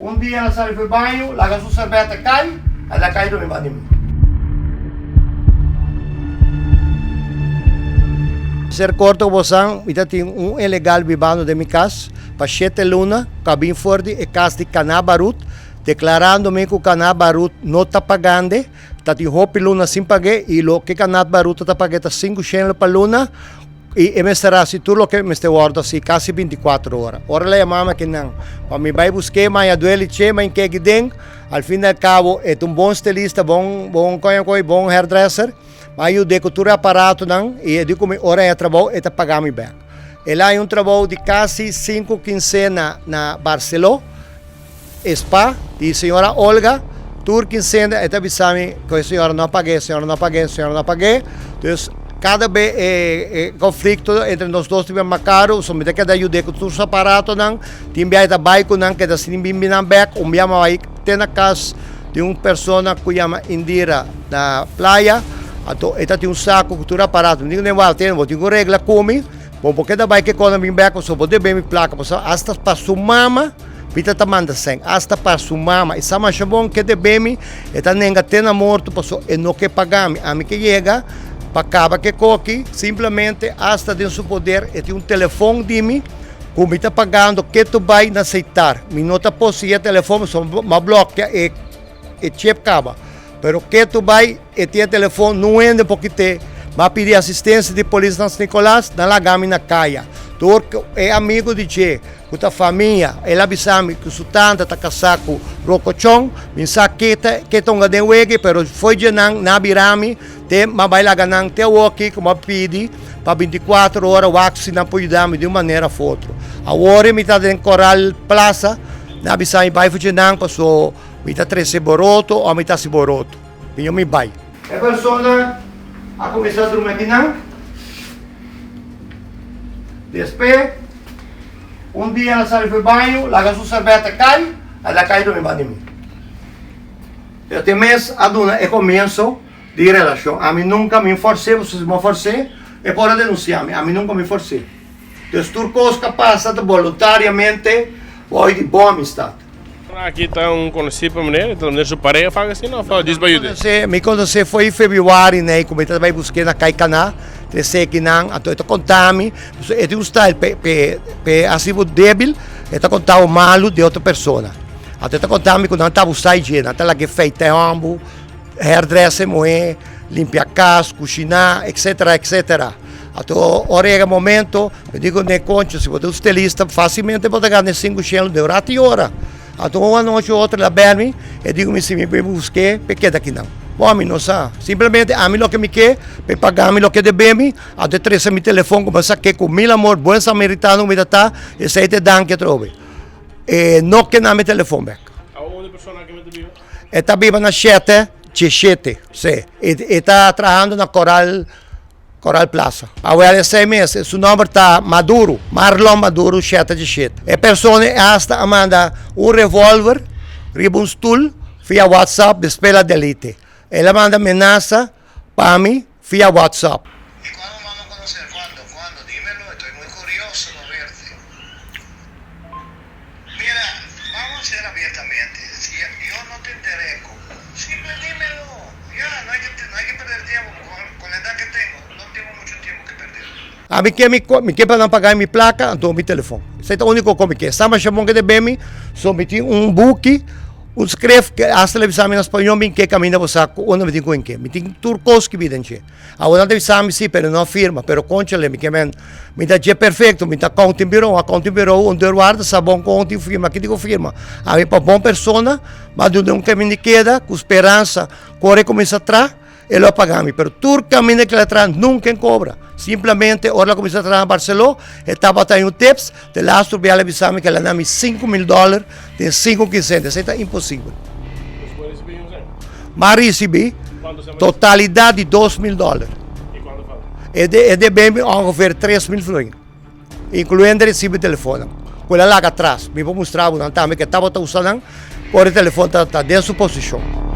Un dia el a sali for baño, laga su serbeta kai, el a kai drumi banda di mi. Ser korto ku bosan, mi ta tin un ilegal bibando den mi kas pa shete luna ku a bin for di e kas di Kaná Barut, deklarando mi ku Kaná Barut no ta pagande, ta tin hopi luna sin pag'é i loke Kaná Barut ta pag'é ta sinku shenlo pa luna. I e mester hasi tur loke mester wòrdu hasi kasi bintikuater ora. Ora el a yama mi akinan pa mi bai busk'é, ma a duel i che, ma ink'é aki den. Al fin i al kabo e ta un bon stilista, bon bon koña koy, bon hairdresser. Mi a yud'é ku tur e aparatonan i e di ku mi ora e trabou e ta paga mi bèk. El a haña un trabou di kasi sinku kinsena na Barceló, e spa di señora Olga. Tur kinsena e ta bisa mi ku e señora no a pag'é, e señora no a pag'é, e señora no a pag'é. Dus kada be e e konflikto entre nos dos ta bira mas karu, so mi ta keda yud'é ku tur su aparatonan. Tin bia e ta bai ku nan keda sin bin bin nan bèk. Un bia mi a bai te na kas di un persona ku yama Indira na playa. Anto e ta tin un saku ku tur aparato. Mi di ku nan, wal tene bo tin ku regla ku mi. Bo por keda bai ke kos nan bin bèk pasobra bo debe mi plaka. Pasobra asta pa su mama. Pita ta manda sèn asta pa su mama. E sa masha bon ke debe mi, e ta nenga te na morto paso e no ke paga mi. Ami ke yega pa kaba ke koki, simplemente asta den su poder e tin un telefon di mi ku mi ta pagando ketu bai na Seitar. Mi no ta poseé e telefon pasobra mi a blòkia e e chip kaba. Pero ketu bai e tin e telefon, no hende por kit'é. Mi a pidi asistensia di polis na San Nicolas, nan laga mi na kaya. Dor ku e amigu di dje ku ta famia, el a bisa mi ku su tanta ta kasá ku Rokochon. Mi sa ke ta ke ta hunga den wege, pero fo'i dje nan nan a bira mi te mi a bai laga nan te awoki ku mi a pidi pa bintikuater ora wak si nan por yuda mi di un manera òf otro. Awor mi ta den Coral Plaza, nan a bisa mi bai fo'i dje nan paso Mi ta trese boroto o mi ta hasi boroto? Piño mi bai. E persona a kuminsá drumi akinan. Despe, un dia el a sali for baño, laga su serbeta kai, el a kai drumi banda di mi. Pero te mes a duna e komienso di relashon. Ami nunka mi fors'é, pasobra si mi a fors'é, e por a denunsiá mi. Ami nunka mi fors'é. Dus tur kos ku a pasa ta boluntariamente for di bon amistat. Aki ta un konosí pa meneer, ta meneer su pareha of algo asina of djis pa yuda? Mi konosé foi februari nei ku mi ta bai busk'é na Kaikana, trese kinan, anto e ta konta mi, pasobra e tin un style pe pe pe hasi bo debil, e ta konta bo malu di otro persona. Anto e ta konta mi ku nan ta abusá i dje, nan ta lag'é feita e hòmber, hairdresser muhé, limpia kas, kushiná, etcetera, etcetera. Anto ora yega momento, mi di ku ne koncho, si bo ta un stelista fásilmente bo ta gana e sinku shelu den un ratu i ora. Anto un anochi otro el a bel mi, e di ku mi si mi por busk'é pa e keda akinan. Bon, mi no sa. Simplemente ami loke mi ke, pa e paga mi loke e debe mi, anto e trese mi telefon ku mi a sak'é ku mil amor, buen samaritano ku mi ta ta, esei ta e danki atrobe. E no ke na mi telefon bek. Awo unda e persona aki ta biba? E ta biba na shete, djeshete, si. E ta trahando na Coral. Coral Plaza. Awel esei mes, su nomber ta Maduro, Marlon Maduro shete di shete. E persona e hasta a manda un revolver riba un stul via WhatsApp, despues el a delete. El a manda menasa pa mi via WhatsApp. Y cuando vamos a conocer? Cuando? Cuando? Dímelo, estoy muy curioso pa verte. Mira, vamos a ser abiertamente, si yo no te interesco, simple dímelo, ya, no hay que, no hay que perder tiempo, con, con la edad que tengo, no tengo mucho tiempo que perder. Ami ke mi mi ke pa nan paga mi plaka anto mi telefon. Esei ta uniko ku mi ke. Sa masha bon ke debe mi, so mi tin un buki. Un skref ke asta lo bisa mi na spañó mi ke kaminda bo sa ku unda mi tin ku enke. Mi tin tur kos skibí den dje. Awor nan ta bisa mi si pero no a firma, pero konchale mi ke men mi ta dje perfekto, mi ta accounting bureau, un accounting bureau un deurwaarder sa bon kon tin firma, ki tin ku firma. Ami pa bon persona mi a duna un kaminda di keda ku speransa ku ora e kuminsa traha E lo a paga mi, pero tur caminda cu el a traha nunca en cobra. Simplemente ora el a cuminsa traha na Barceló, e tabata en un tips, de laatste bia el a bisa mi cu el a na mi 5000 dollar den cinco quincena. Esey ta imposibel. Despues ricibi un cen? Ma ricibi totalidad di 2000 dollar. Y cuanto falta? E de, e debe mi ongeveer 3000 florin, incluyendo recibo di telefoon cu el a laga atras. Mi por mustra bo nan tambe cu e tabata usa nan ora e telefon ta den su posicion.